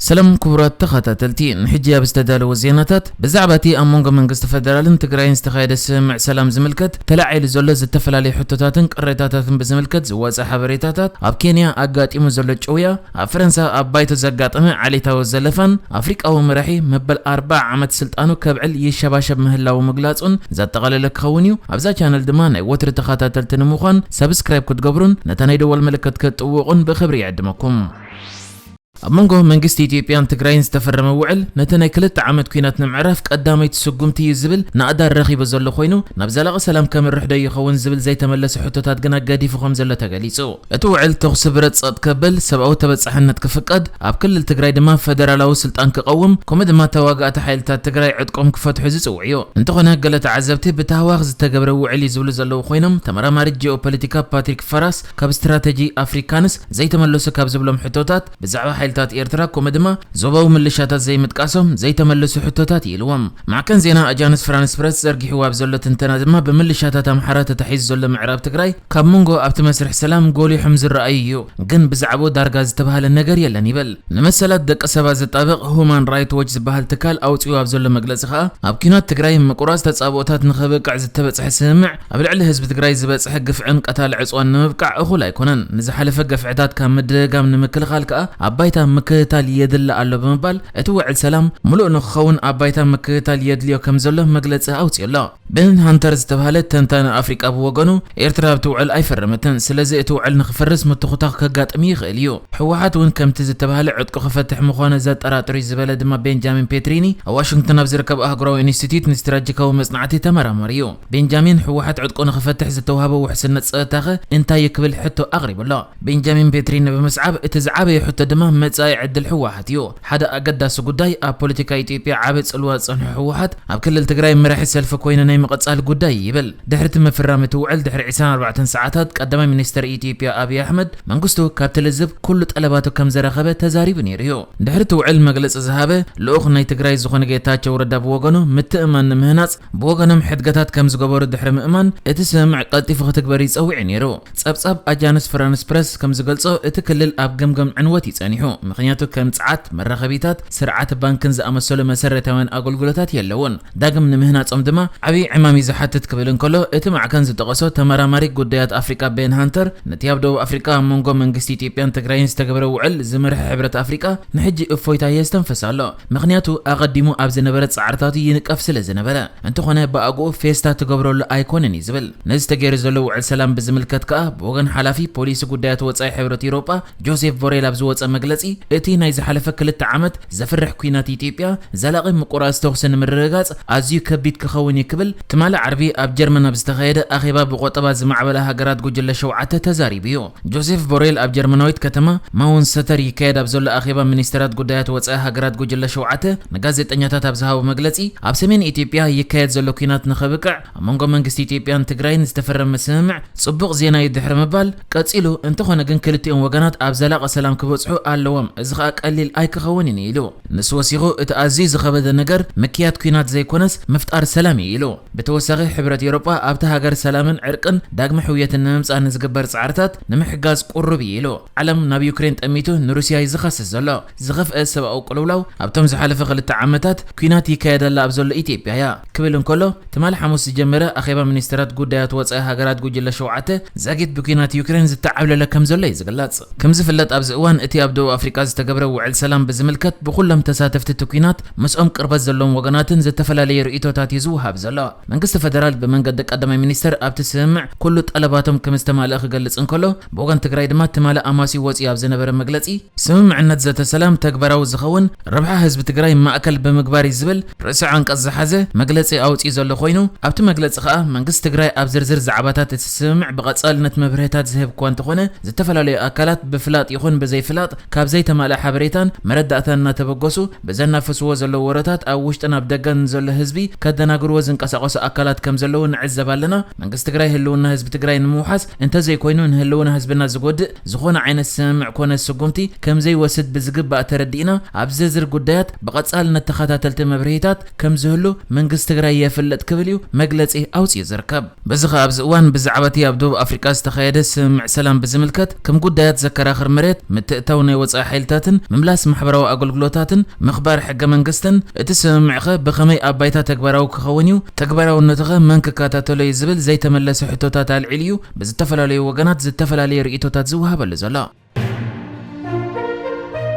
ሰላም ክቡራት ተኸታተልቲ፣ ንሕጂ ኣብ ዝተዳለወ ዜናታት፣ ብዛዕባ እቲ ኣብ መንጎ መንግስቲ ፈደራልን ትግራይን ዝተኻየደ ስምምዕ ሰላም ዝምልከት ተላዒሉ ዘሎ ዝተፈላለዩ ሕቶታትን ቅሬታታትን ብዝምልከት ዝወፀ ሓበሬታታት፣ ኣብ ኬንያ ኣጋጢሙ ዘሎ ጭውያ፣ ኣብ ፈረንሳ ኣብ ባይቶ ዘጋጠመ ዓሌታዊ ዘለፋን፣ ኣፍሪቃዊ መራሒ መበል ኣርብዓ ዓመት ስልጣኑ ከብዕል ይሸባሸብ ምህላዉ ምግላጹን ዘጠቓለለ ክኸውን እዩ። ኣብዛ ቻነል ድማ ናይ ወትሪ ተኸታተልቲ ንምዃን ሰብስክራይብ ክትገብሩን ነታ ናይ ደወል ምልክት ክትጥውቑን ብኽብሪ ይዕድመኩም። ኣብ መንጎ መንግስቲ ኢትዮጵያን ትግራይን ዝተፈረመ ውዕል፣ ነቲ ናይ ክልተ ዓመት ኲናት ንምዕራፍ ቀዳመይቲ ስጉምቲ እዩ ዝብል ናእዳ ረኺቡ ዘሎ ኮይኑ፣ ናብ ዘላቒ ሰላም ከምርሕ ዶ ይኸውን ዝብል ዘይተመለሰ ሕቶታት ግና ገዲፉ ከም ዘሎ ተገሊጹ። እቲ ውዕል ተኹሲ ብረት ጸጥ ከብል፣ ሰብኣዊ ተበጻሕነት ክፍቀድ፣ ኣብ ክልል ትግራይ ድማ ፈደራላዊ ስልጣን ክቐውም፣ ከምኡ ድማ ተዋጋእቲ ሓይልታት ትግራይ ዕጥቆም ክፈትሑ ዝጽውዕ እዩ። እንተኾነ፣ ገለ ተዓዘብቲ ብታህዋኽ ዝተገብረ ውዕል እዩ ዝብሉ ዘለዉ ኮይኖም፣ ተመራማሪ ጂኦፖለቲካ ፓትሪክ ፈራስ ካብ ስትራተጂ ኣፍሪካንስ ዘይተመለሱ ካብ ዝብሎም ሕቶታት፣ ብዛዕባ ሓይልታት ኤርትራ፣ ከምኡ ድማ ዞባዊ ምልሻታት ዘይምጥቃሶም ዘይተመለሱ ሕቶታት እዩ ኢልዎም። ማዕከን ዜና ኣጃንስ ፍራንስ ፕረስ ዘርጊሕዎ ኣብ ዘሎ ትንተና ድማ፣ ብምልሻታት ኣምሓራ ተታሒዙ ዘሎ ምዕራብ ትግራይ ካብ መንጎ ኣብቲ መስርሕ ሰላም ጎሊሖም ዝረኣዩ እዩ፣ ግን ብዛዕባኡ ዳርጋ ዝተባህለ ነገር የለን ይብል። ንመሰላት ደቂ ሰባት ዘጣብቕ ሁማን ራይት ዎች ዝበሃል ትካል ኣውፂኡ ኣብ ዘሎ መግለፂ ከዓ፣ ኣብ ኲናት ትግራይ ምቁራፅ ተፃብኦታት ንኸብቅዕ ዝተበፅሐ ስምምዕ፣ ኣብ ልዕሊ ህዝቢ ትግራይ ዝበፅሐ ግፍዕን ቀታሊ ዕፅዋን ንምብቃዕ እኹል ኣይኮነን። ንዝሓለፈ ገፍዕታት ካብ ምድጋም ንምክልኻል ከዓ ኣብ ባይታ ምክትታል የድሊ ኣሎ ብምባል፣ እቲ ውዕል ሰላም ምሉእ ንክኸውን ኣብ ባይታ ምክትታል የድልዮ ከም ዘሎ መግለፂ ኣውፂኡ ኣሎ። ቤን ሃንተር ዝተባህለ ተንታኒ ኣፍሪቃ ብወገኑ፣ ኤርትራ ኣብቲ ውዕል ኣይፈረመትን፣ ስለዚ እቲ ውዕል ንክፈርስ ምትኹታኽ ከጋጥም ይኽእል እዩ። ህወሓት እውን ከምቲ ዝተባህለ ዕጥቁ ክፈትሕ ምዃኑ ዘጠራጥር እዩ ዝበለ ድማ ቤንጃሚን ፔትሪኒ፣ ኣብ ዋሽንግተን ኣብ ዝርከብ ኣህጉራዊ ኢንስቲትዩት ንስትራቴጂካዊ መጽናዕቲ ተመራማሪ እዩ። ቤንጃሚን፣ ህወሓት ዕጥቁ ንክፈትሕ ዝተዋህቦ ውሕስነት ጸጥታኸ እንታይ እዩ ክብል ሕቶ ኣቕሪቡ ኣሎ። ቤንጃሚን ፔትሪኒ ብምስዓብ፣ እቲ ዝዓበየ ሕቶ ድማ መጻኢ ዕድል ህወሓት እዩ። ሓደ ኣገዳሲ ጉዳይ፣ ኣብ ፖለቲካ ኢትዮጵያ ዓቢ ጽልዋ ዝጸንሖ ህወሓት፣ ኣብ ክልል ትግራይ መራሒ ሰልፊ ኮይኑ ናይ ምቕጻል ጉዳይ ይብል። ድሕሪ እቲ ምፍራም እቲ ውዕል ድሕሪ ዕስራን ኣርባዕተን ሰዓታት፣ ቀዳማይ ሚኒስተር ኢትዮጵያ ኣብይ ኣሕመድ፣ መንግስቱ ካብቲ ልዝብ ኩሉ ጠለባቱ ከም ዘረኸበ ተዛሪቡ ነይሩ እዩ። ድሕሪ እቲ ውዕል መግለጺ ዝሃበ ልኡኽ ናይ ትግራይ ዝኾነ ጌታቸው ረዳ ብወገኑ፣ ምትእምማን ንምህናጽ ብወገኖም ሕድገታት ከም ዝገበሩ ድሕሪ ምእማን፣ እቲ ስምምዕ ቀልጢፉ ክትግበር ይጸውዕ ነይሩ። ጸብጻብ ኣጃንስ ፍራንስ ፕረስ ከም ዝገልጾ፣ እቲ ክልል ኣብ ገምገም ዕንወት እዩ ጸኒሑ። ምኽንያቱ ከም ጸዓት፣ መራኸቢታት፣ ስርዓት ባንክን ዝኣመሰሉ መሰረታውያን ኣገልግሎታት የለውን። ዳግም ንምህናጾም ድማ ዓብዪ ዕማም እዩ ዝሓትት ክብል እንከሎ፣ እቲ ማዕከን ዝጠቐሶ ተመራማሪ ጉዳያት ኣፍሪቃ ቤን ሃንተር፣ ነቲ ኣብ ደቡብ ኣፍሪቃ ኣብ መንጎ መንግስቲ ኢትዮጵያን ትግራይን ዝተገብረ ውዕል ዝመርሐ ሕብረት ኣፍሪቃ ንሕጂ እፎይታ የስተንፍስ ኣሎ። ምኽንያቱ ኣቐዲሙ ኣብ ዝነበረ ጻዕርታቱ ይንቀፍ ስለ ዝነበረ። እንተኾነ ብኣግኡ ፌስታ ትገብረሉ ኣይኮነን እዩ ዝብል። ነዚ ተገይሩ ዘሎ ውዕል ሰላም ብዝምልከት ከኣ ብወገን ሓላፊ ፖሊሲ ጉዳያት ወጻኢ ሕብረት ኤውሮጳ ጆሴፍ ቦሬል ኣብ ዝወጸ መግለጺ፣ እቲ ናይ ዝሓለፈ ክልተ ዓመት ዘፍርሕ ኲናት ኢትዮጵያ ዘላቒ ምቁራጽ ተኹሲ ንምርግጋጽ ኣዝዩ ከቢድ ክኸውን እዩ ክብል ትማሊ ዓርቢ ኣብ ጀርመን ኣብ ዝተኻየደ ኣኼባ ብቆጠባ ዝማዕበላ ሃገራት ጉጅለ ሸውዓተ ተዛሪቡ እዩ። ጆሴፍ ቦሬል ኣብ ጀርመናዊት ከተማ ማውንሰተር ይካየድ ኣብ ዘሎ ኣኼባ ሚኒስተራት ጉዳያት ወጻኢ ሃገራት ጉጅለ ሸውዓተ ንጋዜጠኛታት ኣብ ዝሃቦ መግለጺ፣ ኣብ ሰሜን ኢትዮጵያ ይካየድ ዘሎ ኲናት ንኸብቅዕ ኣብ መንጎ መንግስቲ ኢትዮጵያን ትግራይን ዝተፈረመ ስምምዕ ጽቡቕ ዜና እዩ ድሕሪ ምባል ቀጺሉ፣ እንተኾነ ግን ክልቲኦም ወገናት ኣብ ዘላቒ ሰላም ክበጽሑ ኣለዎም፣ እዚ ኸኣ ቀሊል ኣይክኸውንን እዩ ኢሉ። ንሱ ወሲኹ፣ እቲ ኣዝዩ ዝኸበደ ነገር ምክያድ ኲናት ዘይኮነስ ምፍጣር ሰላም እዩ ኢሉ። ብተወሳኺ፣ ሕብረት ኤውሮጳ ኣብታ ሃገር ሰላምን ዕርቅን ዳግመ ሕውየትን ንምምጻእ ንዝግበር ጻዕርታት ንምሕጋዝ ቅሩብ እዩ ኢሉ። ዓለም ናብ ዩክሬን ጠሚቱ ንሩስያ እዩ ዝኸስስ ዘሎ። ዝኸፍአ ሰብኣዊ ቅልውላው ኣብቶም ዝሓለፈ ክልተ ዓመታት ኲናት ይካየደላ ኣብ ዘሎ ኢትዮጵያ እያ ክብል እንከሎ፣ ትማሊ ሓሙስ ዝጀመረ ኣኼባ ሚኒስተራት ጉዳያት ወጻኢ ሃገራት ጉጅለ ሸውዓተ ዛጊት ብኲናት ዩክሬን ዝተዓብለለ ከም ዘሎ እዩ ዝግለጽ። ከም ዝፍለጥ፣ ኣብዚ እዋን እቲ ኣብ ደቡብ ኣፍሪቃ ዝተገብረ ውዕል ሰላም ብዝምልከት ብኹሎም ተሳተፍቲ እቲ ኲናት ምስኦም ቅርበት ዘለዎም ወገናትን ዝተፈላለየ ርእይቶታት እዩ ዝወሃብ ዘሎ። መንግስቲ ፈደራል ብመንገዲ ቀዳማይ ሚኒስተር ኣብቲ ስምምዕ ኩሉ ጠለባቶም ከም ዝተማልአ ክገልጽ እንከሎ፣ ብወገን ትግራይ ድማ ትማሊ ኣማስዩ ወጺኡ ኣብ ዝነበረ መግለጺ፣ ስምምዕነት ዘተ ሰላም ተግባራዊ ዝኸውን ረብሓ ህዝቢ ትግራይ ማእከል ብምግባር እዩ ዝብል ርእሰ ዓንቀጽ ዝሓዘ መግለጺ ኣውጺኡ ዘሎ ኮይኑ፣ ኣብቲ መግለጺ ከኣ መንግስቲ ትግራይ ኣብ ዝርዝር ዛዕባታት እቲ ስምምዕ ብቐጻልነት መብርህታት ዝህብ እኳ እንተኾነ፣ ዝተፈላለዩ ኣካላት ብፍላጥ ይኹን ብዘይፍላጥ ካብ ዘይተማልአ ሓበሬታን መረዳእታን እናተበገሱ ብዘናፍስዎ ዘለዉ ወረታት ኣብ ውሽጥን ኣብ ደገን ንዘሎ ህዝቢ ከደናግርዎ ዝንቀሳቐሱ ኣካላት ከም ዘለዉ ንዕዘብ ኣለና። መንግስቲ ትግራይ ህልውና ህዝቢ ትግራይ ንምውሓስ እንተዘይኮይኑ ንህልውና ህዝብና ዝጎድእ ዝኾነ ዓይነት ስምምዕ ኮነ ስጉምቲ ከም ዘይወስድ ብዝግባእ ተረዲእና፣ ኣብ ዝርዝር ጉዳያት ብቐጻልነት ተኸታተልቲ መብርሂታት ከም ዝህሉ መንግስቲ ትግራይ የፍልጥ ክብል እዩ መግለጺ ኣውጺኡ ዝርከብ። በዚ ኸኣ ኣብዚ እዋን ብዛዕባ እቲ ኣብ ደቡብ ኣፍሪቃ ዝተኻየደ ስምምዕ ሰላም ብዝምልከት ከም ጉዳያት ዘከራኽር መሬት ምትእታው ናይ ወጻኢ ሓይልታትን ምምላስ ማሕበራዊ ኣገልግሎታትን ምኽባር ሕገ መንግስትን፣ እቲ ስምምዕኸ ብኸመይ ኣብ ባይታ ተግባራዊ ክኸውን እዩ? ተግባራውነቱኸ መን ክከታተሎ እዩ? ዝብል ዘይተመለሰ ሕቶታት ኣልዒሉ እዩ ብዝተፈላለዩ ወገናት ዝተፈላለየ ርእይቶታት ዝወሃበሉ ዘሎ።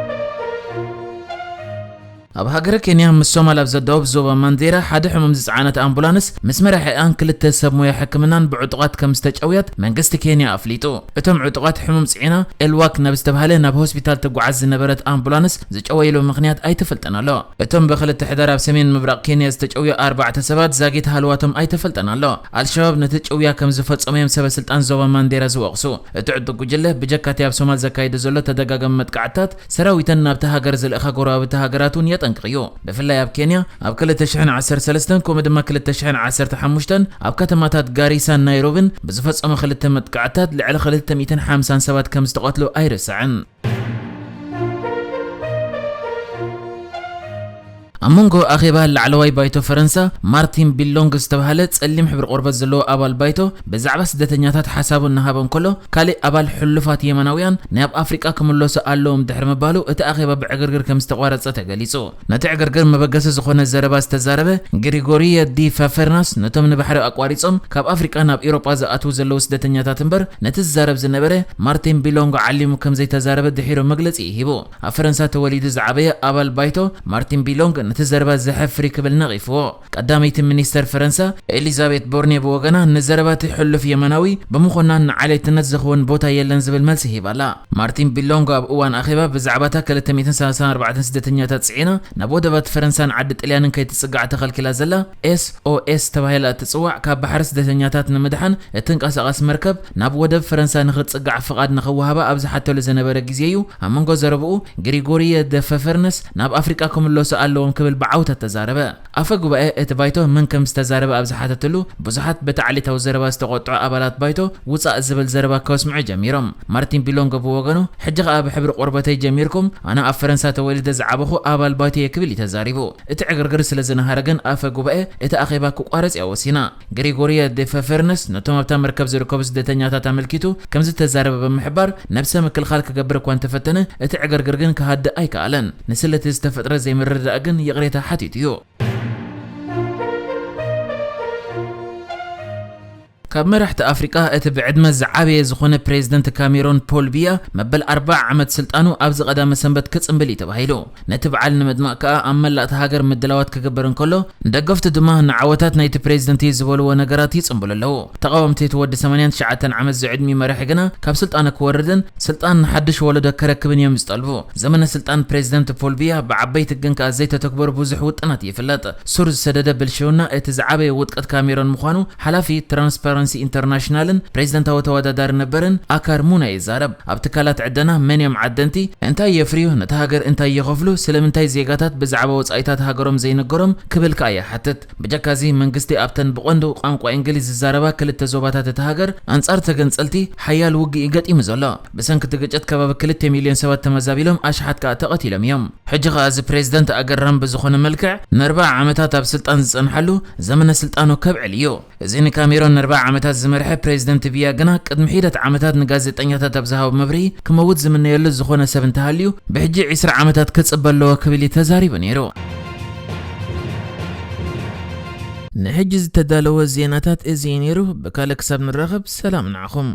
ኣብ ሃገረ ኬንያ ምስ ሶማል ኣብ ዘዳውብ ዞባ ማንዴራ ሓደ ሕሙም ዝጸዓነት ኣምቡላንስ ምስ መራሒኣን ክልተ ሰብ ሞያ ሕክምናን ብዕጡቓት ከም ዝተጨውያት መንግስቲ ኬንያ ኣፍሊጡ። እቶም ዕጡቓት ሕሙም ጽዒና ኤልዋክ ናብ ዝተባህለ ናብ ሆስፒታል ትጓዓዝ ዝነበረት ኣምቡላንስ ዝጨወይሉ ምኽንያት ኣይተፈልጠን ኣሎ። እቶም ብክልተ ሕዳር ኣብ ሰሜን ምብራቕ ኬንያ ዝተጨውዩ ኣርባዕተ ሰባት ዛጊት ሃልዋቶም ኣይተፈልጠን ኣሎ። ኣልሸባብ ነቲ ጭውያ ከም ዝፈጸሙ እዮም ሰበ ስልጣን ዞባ ማንዴራ ዝወቕሱ። እቲ ዕጡቕ ጉጅለ ብጀካቲ ኣብ ሶማል ዘካይዶ ዘሎ ተደጋጋሚ መጥቃዕትታት ሰራዊተን ናብቲ ሃገር ዝልእኻ ጎረባብቲ ሃገራት እውን የጠንቅቕ እዩ። ብፍላይ ኣብ ኬንያ ኣብ ክልተ ሽሕን ዓሰርተ ሰለስተን ከምኡ ድማ ክልተ ሽሕን ዓሰርተ ሓሙሽተን ኣብ ከተማታት ጋሪሳን ናይሮብን ብዝፈጸሙ ክልተ መጥቃዕትታት ልዕሊ ክልተ ሚእትን ሓምሳን ሰባት ከም ዝተቐትሉ ኣይርሳዕን። ኣብ መንጎ ኣኼባ ላዕለዋይ ባይቶ ፈረንሳ ማርቲን ቢሎንግ ዝተባህለ ጸሊም ሕብሪ ቆርበት ዘለዎ ኣባል ባይቶ ብዛዕባ ስደተኛታት ሓሳቡ እናሃበ እንከሎ፣ ካልእ ኣባል ሕሉፋት የመናውያን ናይ ኣብ ኣፍሪቃ ክምለሱ ኣለዎም ድሕሪ ምባሉ እቲ ኣኼባ ብዕግርግር ከም ዝተቋረጸ ተገሊጹ። ነቲ ዕግርግር መበገሲ ዝኾነ ዘረባ ዝተዛረበ ግሪጎሪየ ዲ ፋፈርናስ ነቶም ንባሕሪ ኣቋሪጾም ካብ ኣፍሪቃ ናብ ኤውሮጳ ዝኣትዉ ዘለዉ ስደተኛታት እምበር ነቲ ዝዛረብ ዝነበረ ማርቲን ቢሎንግ ዓሊሙ ከም ዘይተዛረበ ድሒሩ መግለጺ ሂቡ። ኣብ ፈረንሳ ተወሊዱ ዝዓበየ ኣባል ባይቶ ማርቲን ቢሎንግ ነቲ ዘረባ ዘሕፍር ክብል ነቒፍዎ። ቀዳመይቲ ሚኒስተር ፈረንሳ ኤሊዛቤት ቦርኔ ብወገና ንዘረባ እቲ ሕሉፍ የመናዊ ብምኹናን ንዓሌትነት ዝኸውን ቦታ የለን ዝብል መልሲ ሂባላ። ማርቲን ቢሎንግ ኣብ እዋን ኣኼባ ብዛዕባታ ክልተ ሚእትን ሰላሳን ኣርባዕተን ስደተኛታት ጽዒና ናብ ወደባት ፈረንሳን ዓዲ ጥልያንን ከይትጽጋዕ ተኸልኪላ ዘላ ኤስኦኤስ ተባሂላ እትጽዋዕ ካብ ባሕሪ ስደተኛታት ንምድሓን እትንቀሳቐስ መርከብ ናብ ወደብ ፈረንሳ ንኽትጽጋዕ ፍቓድ ንኽወሃባ ኣብ ዝሓተሉ ዝነበረ ግዜ እዩ ኣብ መንጎ ዘረብኡ ግሪጎሪየ ደ ፈፈርነስ ናብ ኣፍሪቃ ክምለሱ ኣለዎም ክብል ብዓውታ ተዛረበ። ኣፈ ጉባኤ እቲ ባይቶ መን ከም ዝተዛረበ ኣብ ዝሓተትሉ፣ ብዙሓት በቲ ዓሌታዊ ዘረባ ዝተቖጥዑ ኣባላት ባይቶ ውጻእ ዝብል ዘረባ ከስምዑ ጀሚሮም። ማርቲን ቢሎንጎ ብወገኑ፣ ሕጂ ኸኣ ብሕብሪ ቆርበተይ ጀሚርኩም፣ ኣነ ኣብ ፈረንሳ ተወሊደ ዝዓበኹ ኣባል ባይቶ እየ ክብል እዩ ተዛሪቡ። እቲ ዕግርግር ስለ ዝነሃረ ግን ኣፈ ጉባኤ እቲ ኣኼባ ክቋረጽ እያ ወሲና። ግሪጎሪየ ዴ ፈፈርነስ ነቶም ኣብታ መርከብ ዝርከቡ ስደተኛታት ኣመልኪቱ ከም ዝተዛረበ ብምሕባር፣ ነብሰ ምክልኻል ክገብር እኳ እንተፈተነ፣ እቲ ዕግርግር ግን ክሃድእ ኣይከኣለን። ንስለ እቲ ዝተፈጥረ ዘይምርድዳእ ግን ይቕሬታ ሓቲቱ እዩ። ካብ መራሕቲ ኣፍሪቃ እቲ ብዕድመ ዝዓበየ ዝኾነ ፕሬዝደንት ካሜሮን ፖል ቢያ መበል ኣርብዓ ዓመት ስልጣኑ ኣብዚ ቀዳመ ሰንበት ክጽንብል እዩ ተባሂሉ። ነቲ በዓል ንምድማቕ ከኣ ኣብ መላእ እታ ሃገር ምድላዋት ክግበር እንከሎ፣ ንደገፍቱ ድማ ንዓወታት ናይቲ ፕሬዝደንት እዩ ዝበልዎ ነገራት ይጽንብሉ ኣለዉ። ተቓወምቲ እቲ ወዲ ሰማንያን ትሽዓተን ዓመት ዝዕድሚኡ መራሒ ግና ካብ ስልጣኑ ክወርድን ስልጣን ንሓድሽ ወለዶ ከረክብን እዮም ዝጠልቡ። ዘመነ ስልጣን ፕሬዝደንት ፖል ቢያ ብዓበይቲ ግን ከኣ ዘይተተግበሩ ብዙሕ ውጥናት ይፍለጥ። ሱር ዝሰደደ ብልሽውና እቲ ዝዓበየ ውድቀት ካሜሮን ምዃኑ ሓላፊ ትራንስፓረንሲ ኢንተርናሽናልን ፕሬዝደንታዊ ተወዳዳሪ ነበርን ኣካር ሙና ይዛረብ። ኣብ ትካላት ዕደና መን እዮም ዓደንቲ፣ እንታይ የፍርዩ፣ ነታ ሃገር እንታይ ይኸፍሉ፣ ስለምንታይ ዜጋታት ብዛዕባ ወጻኢታት ሃገሮም ዘይንገሮም ክብል ከኣ ይሓትት። ብጀካዚ መንግስቲ ኣብተን ብቐንዱ ቋንቋ እንግሊዝ ዝዛረባ ክልተ ዞባታት እታ ሃገር ኣንጻር ተገንጸልቲ ሓያል ውግእ እዩ ገጢሙ ዘሎ። ብሰንኪ እቲ ግጭት ከባቢ ክልተ ሚልዮን ሰባት ተመዛቢሎም ኣሽሓት ከኣ ተቐቲሎም እዮም። ሕጂ ከኣ እዚ ፕሬዝደንት ኣገራሚ ብዝኾነ መልክዕ ንኣርብዓ ዓመታት ኣብ ስልጣን ዝጸንሓሉ ዘመነ ስልጣኑ ከብዕል እዩ። እዚ ንካሜሮን ንኣርብዓ ዓመታት ዝመርሐ ፕሬዝደንት ቢያ ግና ቅድሚ ሒደት ዓመታት ንጋዜጠኛታት ኣብ ዝሃቦ መብርሂ ክመውት ዝምነየሉ ዝኾነ ሰብ እንተሃልዩ ብሕጂ ዒስራ ዓመታት ክጽበ ኣለዎ ክብል እዩ ተዛሪቡ ነይሩ። ንሕጂ ዝተዳለወ ዜናታት እዚ እዩ ነይሩ። ብካልእ ክሳብ ንራኸብ ሰላም ንዓኹም።